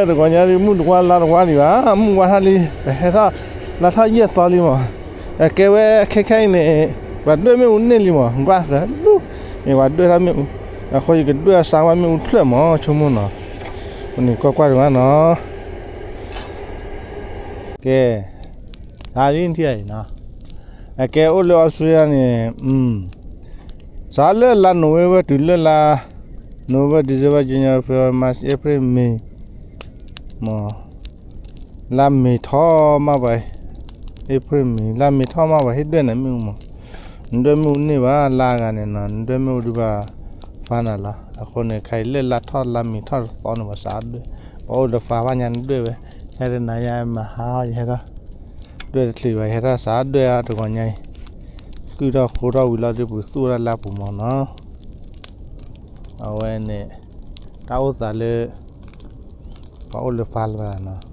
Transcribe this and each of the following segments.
တဂီၤညါဒ်မုၢ်တဝါလါတဝါဒံးဘၣ်, မုၢ်ဝါထီၣ်လံ, ပဟဲထီၣ်လါထီၣ်ယဲၢ်သီလံမး, အကဲဝဲခဲခဲအံၤန့ၣ်, ပှၤဒွဲၣ်မ့ၣ်အူန့ၢ်လံမး, ကွၢ်ကဒူၣ်, ပှၤဒွဲၣ်ထီၣ်မ့ၣ်အူ, အဃိယကဒွဲၣ်အစါဝဲမ့ၣ်အူဖျၢၣ်မး, ဆိကမိၣ်နီၤ, ပန့ၣ်ကွၢ်ကွၢ်တဂၤနီၤ, ကဲ, တၢ်လံထံၣ်အံၤနီၤ, အကဲအိၣ်လၢအီစထြ့လယါန့ၣ်, စးလၢလါနိၣ်ဝ့ဘၢၣ်တုၤလၢလါ, November, December, January, February, March, April, May မး, လါမ့ၤထီၣ်မးပှၤ, April, May လါမ့ၤထီၣ်မးပှၤဟ့ၣ်ဒွဲၣ်နၤမ့ၣ်အူမး, နဒွဲၣ်မ့ၣ်အူန့ၢ်ဘၣ်လါဂၤန့ၣ်နီၤ, နဒွဲၣ်မ့ၣ်အူဒုးဘၣ်ဖးနၤလီၤ, အဃိန့ၣ် ခဲအံၤလၢလါထီၣ်လါမ့ၤထီၣ်တသီန့ၣ် ပှၤစးဒွဲၣ်, ပှၤအိၣ်ဒီးဖးဘၣ်ညါနဒွဲၣ်ဝဲ, ဟဲတနၤယါမၤဟါအီၤ ယဟဲထီၣ်, ဒွဲၣ်တချုးဘၣ် ယဟဲထီၣ်စးဒွဲၣ်အါတဂီၤညါအံၤ, ကုၢ်ထီၣ်ဃိထီၣ်ဝံၤလီၤဒုး ပကသူၣ်ဝဲဒၣ်လၢအပူၤမးနီၤ, အဝဲန့ၣ်, တၢ်အိၣ်သးလၢ ပှၤအိၣ်လၢဖးလၢ်နီၤ,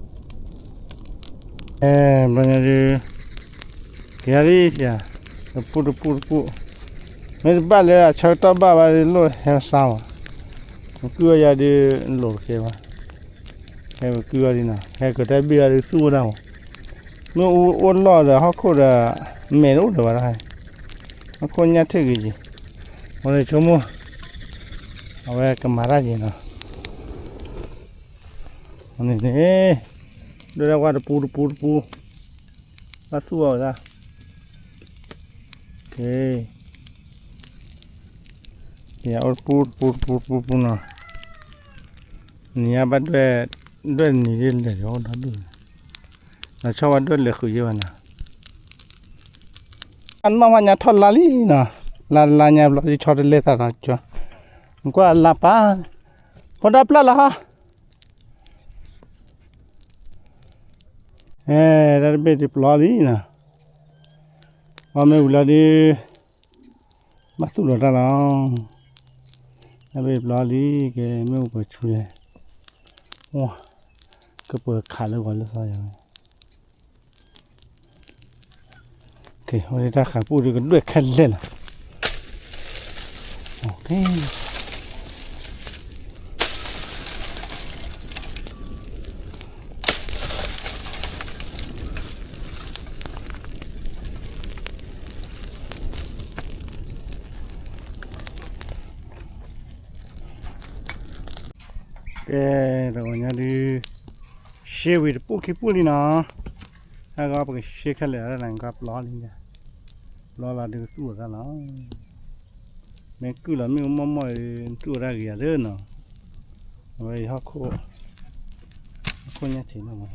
အဲ, ဘျီညါဒုး, ကယၤလံ, တပူတပူတပူ, မ့ၢ်တဘၣ်လၢအဆၢကတီၢ်ဘၣ်ဘၣ်ဒုး လိၣ်ဟဲစါမး, မ့ၢ်ကုၢ်အီၤယၤဒုး လိၣ်တကဲဘၣ်, ဟဲပကုၢ်အီၤဒ်နီၤ, ဟဲကတၢၢ်ဘ့ၣ်အီၤဒုးသူၣ်ဝဲဒၣ်မး, မ့ၢ်အူအိၣ်လီၢ်ဒီးဟီၣ်ခိၣ်ဒီး, မဲာ်တအိၣ်ဒီးဘၣ်တၢ်, ဟီၣ်ခိၣ်ညၣ်ထံၣ်ဂ့ၤက့ၤ, အဝဲဆိကမိၣ်, အဝဲကမၤတၢ်က့ၤနီၤ န့ၣ်န့ၣ်, ဒွဲၣ်ဒၣ်ကွၢ်တပူတပူတပူ, ဘၣ်သူၣ်အီၤဝဲဒၣ်, ကဲ, ယအိၣ်တပူတပူတပူတပူပူနီၤ, နံၤညါဘၣ်ဒွဲၣ်, ဒွဲၣ်နံၤဒ်လဲၣ်ဒီးအိၣ်ဒီဒူၣ်, လီၤဆီဝဲဒွဲၣ်လဲၤဃုာ်ယဲဘၣ်နီၤ, အနီၢ်မးညါထီၣ်လါလံနီၤ, လါလါညါဘျီဒ်ဆီတလဲသးဒီးကၠီ, ကွၢ်လါပၢ်, ဖိဒၣ်ပျၢ်လီၤဟီ အဲ, တၢ်တဘ့ၣ်တပျီလံနီၤ, ပှၤမ့ၢ်ဝံၤလီၤဒုး, ဘၣ်သူၣ်လီၤတၢ်လီၤ, တၢ်တဘ့ၣ်တပျီလံ, ကဲမ့ၣ်အူပှဲၤဆူလဲၣ်, ကပှဲၤခးလၢဂီၤလၢသီယၤ, ကဲ, အဝဲတၢ်ဃာ်ပူၣ်ဒုးကဒွဲၣ်ခဲလၢာ်လီၤ. ကဲ, တဂီၤညါဒုး, ရှဲဝံၤတပူၣ်ခံပူၣ်လံနီၤ, ဟဲဂီၤပကရှဲခဲလၢာ်ဒၣ်နကွၢ်ပျီလံ, ပျီလီၤဒုးကသူၣ်အီၤတၢ်လီၤ, မ့ၢ်ကုၢ်လီၤမ့ၣ်အူမီၢ်မီၢ်ဒုး သူၣ်အီၤတၢ်ဂ့ၤဂၤလၢနီၤ, အဝဲအံၤဟီၣ်ခိၣ်, ဟီၣ်ခိၣ်ညါဆံးနီၤ,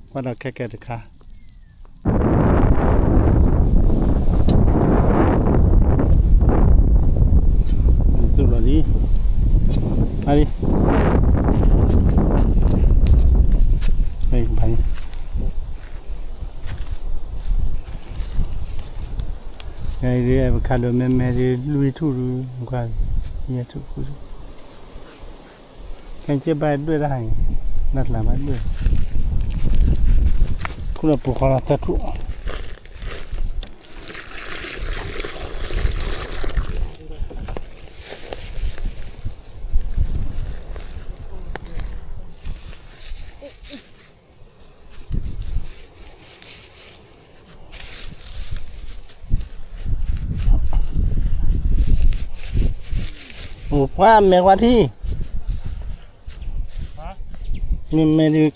ကွၢ်ဒီးခဲကဲတခါ သူၣ်လီၤလံ, အါလံ, ဘၣ်, ဒ် avocado မဲမဲဒ်လွံၢ်ထူၣ်ဒုး, ယဲၢ်ထူၣ်, ခဲကဲဘၣ်ဒွဲၣ်တၢ်ဟါအံၤ, နၢ်ကျါဘၣ်ဒွဲၣ်, ခူၣ်လီၤပူၤဃီလီၤသၢထူၣ်. Ủa, khóa mẹ qua thi. Mẹ, mẹ đi.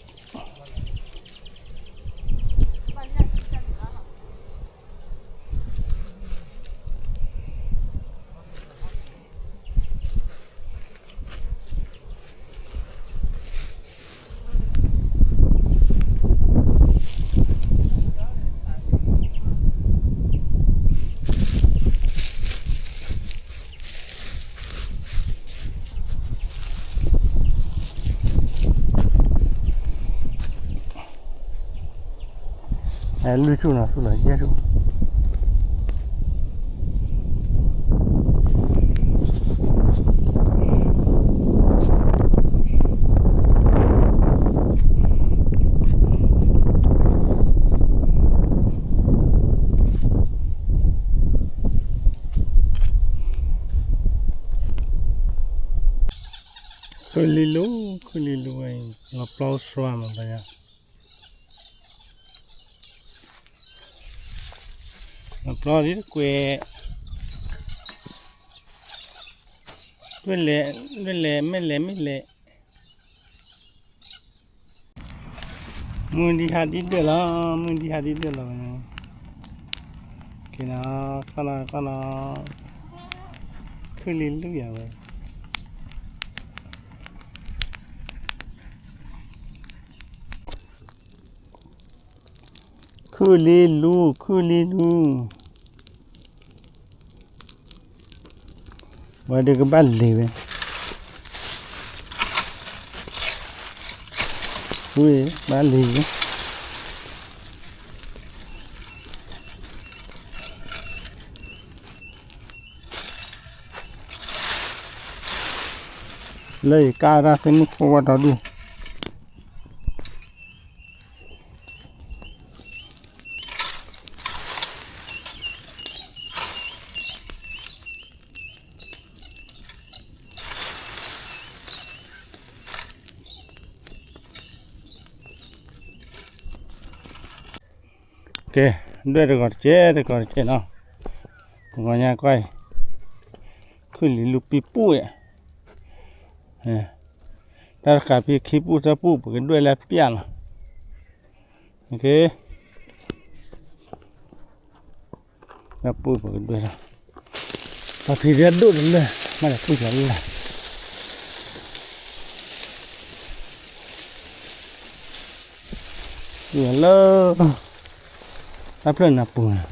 Ê, luôr sô nè, sô nè, yê sô. ခုၣ်လံလူ, ခုၣ်လံလူဝဲအံၤ လီၤပျီစှၤမးပှၤညါ, လီၤပျီဒ်တကွဲး, လွဲၢ်လဲၣ်, လွဲၢ်လဲၣ်, မ့ၢ်လဲၣ်, မ့ၢ်လဲၣ်. မုၢ်ဒံးဟါဒ်ဒၢၣ်လီၤ, မုၢ်ဒံးဟါဒ်ဒၢၣ်လီၤဝဲန့ၣ်, က့ၤနီၤ, ကီၢ်နီၤ, ကီၢ်နီၤ, ခုၣ်လံလူယၤဝဲ, ခုၣ်လံလူ, ခုၣ်လံလူ. ဝဲဒုးကဘၣ်လံၤဝဲ, ဝ့ၢ်ဘၣ်လံၤ, လၢယကါတၢ်သ့ၣ်မုၣ်ခိၣ်ဝဲဒီဒူၣ်. ကဲ, ဒွဲၣ်တဂီၤတကဲး တဂီၤတကဲးနီၤ, ပဂီၤညါကွၢ်အံၤ, ခုၣ်လံလူပံပူၣ်ယဲ, တၢ်တဃာ်ဖဲခံပူၣ်သၢပူၣ် ပကဒွဲၣ်လၢပျၢ်လီၤ, ကဲ ပူၣ်ပကဒွဲၣ်လီၤ, ပှၤဖံးဒၢဒိၣ်တလၢာ်, မ့ၢ်ဒီးပူၣ်လၢ်လၢ်, ပူၣ်လၢ်လၢ်, တၢ်ဖျၢၣ်နၢ်ပူၤန့ၣ်,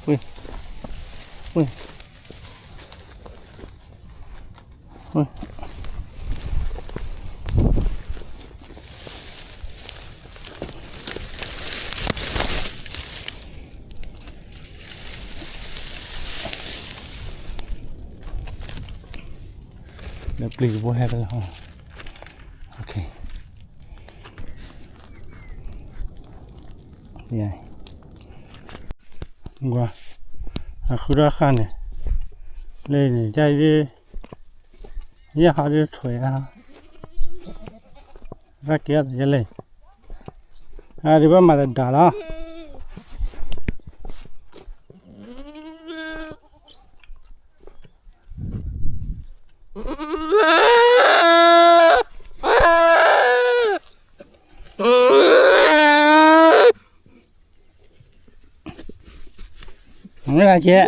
ဝ့ၢ်, ဝ့ၢ် ဒီးပျံၤတဘိဟဲဖဲလဲၣ်, ယၤ, အဃုထီၣ်ဃၣ်န့ၣ်, လၢန့ၣ် ယဲၢ်ဟီဒ်ထွဲဧါ, ရၢ်က့ၤအီၤတယဲၢ်လဲၣ်, အဒံးဘၣ်မၤတဒါလီၤ. မ့ၢ်လၢကဲ,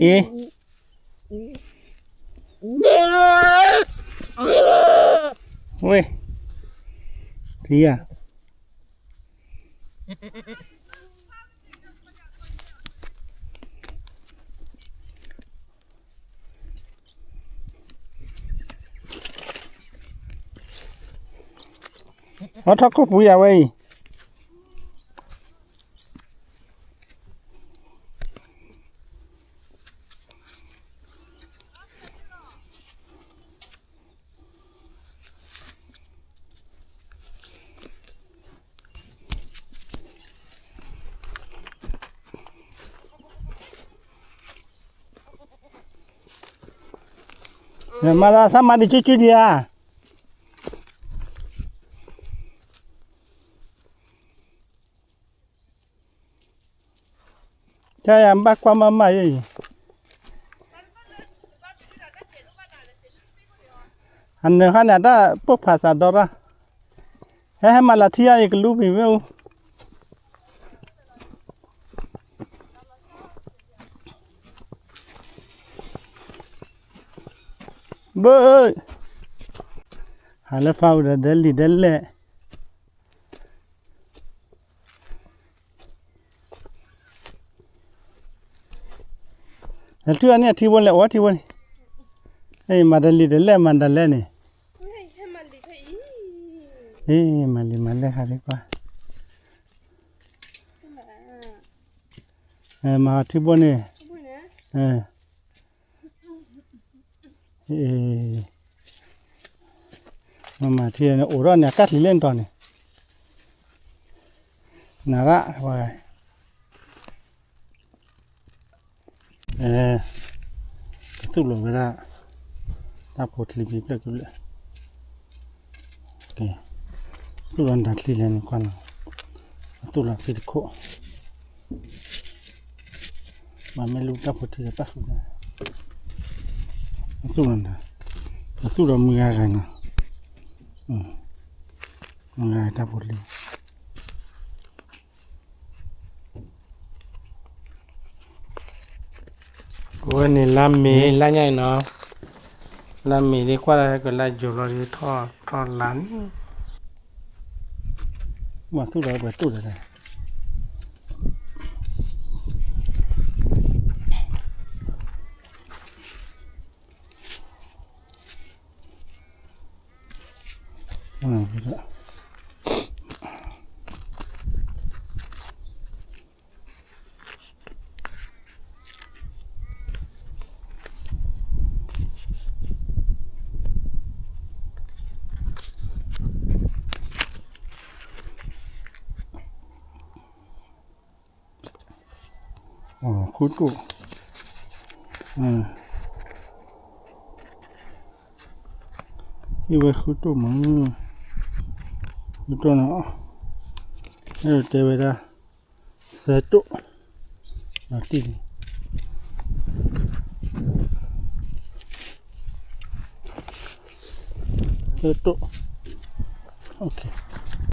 အ့, ဝ့ၢ်, ထံဧါ. အီထီၣ်ခိၣ်ပူၤယၤဝဲအံၤ, မၤလၢသးမၤဒံးကၠူကၠူဒံးဧါ. တၢ်ယၤဘၣ်ကွၢ်မၤမၤယဲအံၤ, အနၢၤဃါန့ၣ် အတၢ်ပိာ်ဖးစးဒီရၣ်, ဟဲဟဲမၤလၢထံအံၤ ယကလူမံၤမ့ၣ်အူ ဘၣ်, ဟးလၢဖးအူဒီးဒဲလံာ်ဒဲလဲၣ်, နထံၣ်အီၤန့ၣ် အထံဘိလဲၣ် အိၣ်ထံဘိန့ၣ်, မၤဒ်လံာ်ဒ်လဲၣ် မၤဒ်လဲၣ်န့ၣ်, မၤလံာ်မၤလဲၣ်ဟးလံကွၢ်, မၤထံဘိန့ၣ်, မၤထံန့ၣ် အိၣ်ဒီးန့ၣ် အကၣ်ချံလဲၣ်နတီၤန့ၣ်, နရၣ်, ဝဲ ဝဲ အဲ, ကသူၣ်လီၤဝဲဒၣ် တၢ်ဖိချံဖံဖျၢၣ်ကဘျၢၣ်, ကဲ, သူၣ်လီၤနတၢ်ချံလဲၣ်န့ၣ်ကွၢ်နီၤ, အသူၣ်လီၤဖံတခိၣ်, မ့ၢ်လူတၢ်ဖိချံဒီးပၣ်ဃုာ်, အသူၣ်လီၤနတၢ်, အသူၣ်လီၤမုၢ်ဂၤဂၤနီၤ, မုၢ်ဂၤတၢ်ဖိချံ အဝဲန့ၣ်လါမ့ၤလါညါအံၤနီၤ, လါမ့ၤဒ်ကွၢ်လၢကလါယူၤလီၤဒ်ထီၣ်ထီၣ်လါန့ၣ်, မၤသူၣ်လီၤပှဲၤတူၢ်ဒီး ဃုတိၣ်, ဟံၣ်ဝဲဃုတိၣ်မး, ဃုတိၣ်နီၤ, အဲၣ်ဒိးတဲဝဲဒၣ် သၢတိၣ်, ဒီးတံၢ်လံ, သၢတိၣ်, အိၣ်ခ့